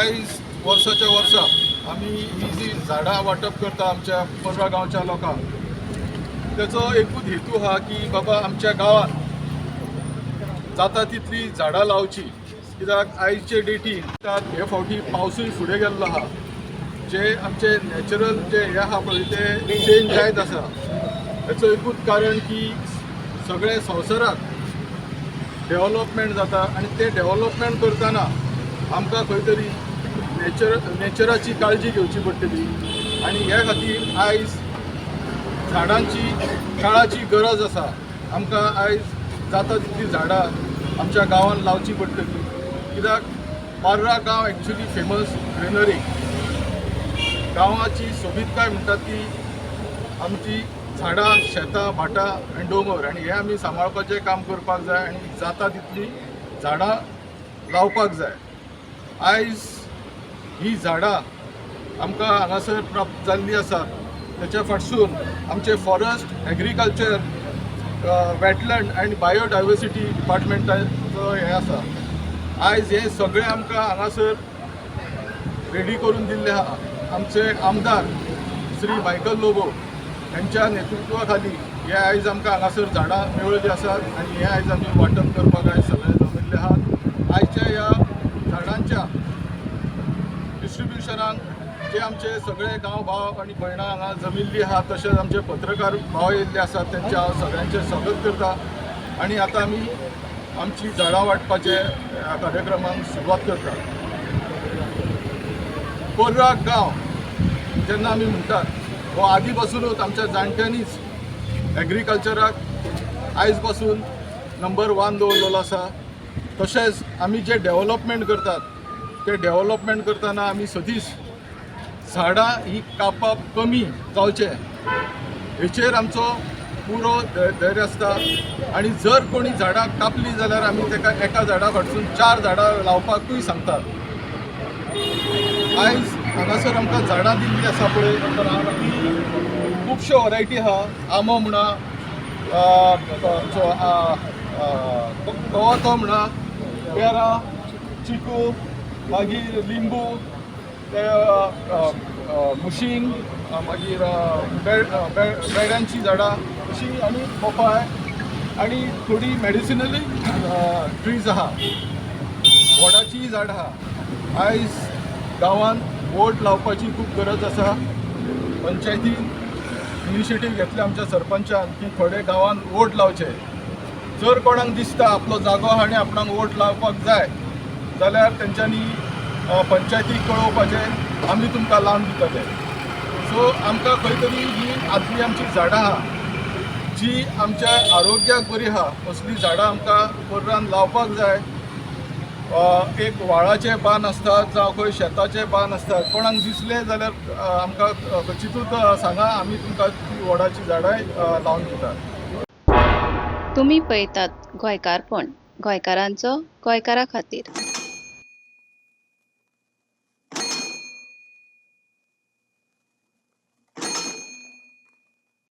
आयज वर्साच्या वर्सा आमी ही जी झाडां वांटप करता आमच्या पर्रा गांवच्या लोकांक, तेचो एकूच हेतू आहा की बाबा आमच्या गांवांत जाता तितली झाडां लावची. कित्याक आयचे डेटीन हे फावटी पावसूय फुडें गेल्लो आहा, जे आमचे नॅचरल जे हे आहा पळय ते चेंज जायत आसा. हेचो एकूच कारण की सगळे संवसारात डेव्हलपमेंट जाता आनी ते डेव्हलपमेंट करतना आमकां खंय तरी नेचराची काळजी घेवची पडटली आनी हे खातीर आयज झाडांची काळाची गरज आसा. आमकां आयज जाता तितलीं झाडां आमच्या गांवांत लावची पडटली, कित्याक पर्रा गांव एक्चुली फेमस ग्रिनरी. गांवाची सोबीतकाय म्हणटात ती आमची झाडां, शेतां, भाटां आनी दोंगर, आनी हें आमी सांबाळपाचें काम करपाक जाय आनी जाता तितलीं झाडां लावपाक जाय. आयज ही झाडां आमकां हांगासर प्राप्त जाल्लीं आसात, तेच्या फाटसून आमचे फॉरेस्ट, एग्रीकल्चर, वेटलँड आनी बायोडायवर्सिटी डिपार्टमेंटाचो हें आसा. आयज हें सगळें आमकां हांगासर रेडी करून दिल्लें आहा. आमचे आमदार श्री मायकल लोबो यांच्या नेतृत्वा खाली हे आयज आमकां हांगासर झाडां मेळिल्लीं आसात आनी हे आयज आमी वांटप करपाक आयज सगळे जमिल्ले आहात. आयच्या ह्या झाडांच्या डिस्ट्रिब्युशनाक जे आमचे सगळे गांव भाव आनी भयणां हांगा जमिल्लीं आहात, तशेंच आमचे पत्रकार भाव येयल्ले आसात, तेंचें हांव सगळ्यांचें स्वागत करता आनी आतां आमी आमची झाडां वांटपाचे ह्या कार्यक्रमाक सुरवात करतात. पर्रा गांव जेन्ना आमी म्हणटात, हो आदी पासुनूच आमच्या जाणट्यांनीच एग्रीकल्चराक आयज पासून नंबर वन दवरलेलो आसा. तशेंच आमी जे डेव्हलपमेंट करतात, ते डेव्हलपमेंट करतना आमी सदींच झाडां ही कापप कमी जावचें हेचेर आमचो पुरो धैर्य आसता आनी जर कोणी झाडां कापली जाल्यार आमी ताका एका झाडा फाटसून चार झाडां लावपाकूय सांगतात. आयज हांगासर आमकां झाडां दिल्लीं आसा पळय, ती खुबश्यो वरायटी आहा. आंबो म्हणा, कवाथो म्हणा, पेरां, चिकू, मागीर लिंबू, ते मुशींग, मागीर बेड्यांची झाडां अशी आनी पोपाय आनी थोडी मेडिसिनली ट्रीज आहा, वडाचीय झाडां आहा. आयज गांवांत वड लावपाची खूब गरज आसा. पंचायतीन इनिशिएटीव घेतले आमच्या सरपंचान की थोडे गांवांत वड लावचे. जर कोणाक दिसता आपलो जागो आहा आनी आपणाक वड लावपाक जाय जाल्यार तेंच्यांनी पंचायतीक कळोवपाचें, आमी तुमकां लावन दितले. सो आमकां खंय तरी ही आदली आमची झाडां आहा, जी आमच्या आरोग्याक बरी आहा, असली झाडां आमकां पर्रान लावपाक जाय. एक व्हाळाचे बांद आसतात जावं खंय शेताचे बांद आसतात, कोणाक दिसलें जाल्यार आमकां खचितूच सांगा, आमी तुमकां ती वडाची झाडांय लावन दितात. तुमी पळयतात गोंयकारपण, गोंयकारांचो गोंयकारा खातीर.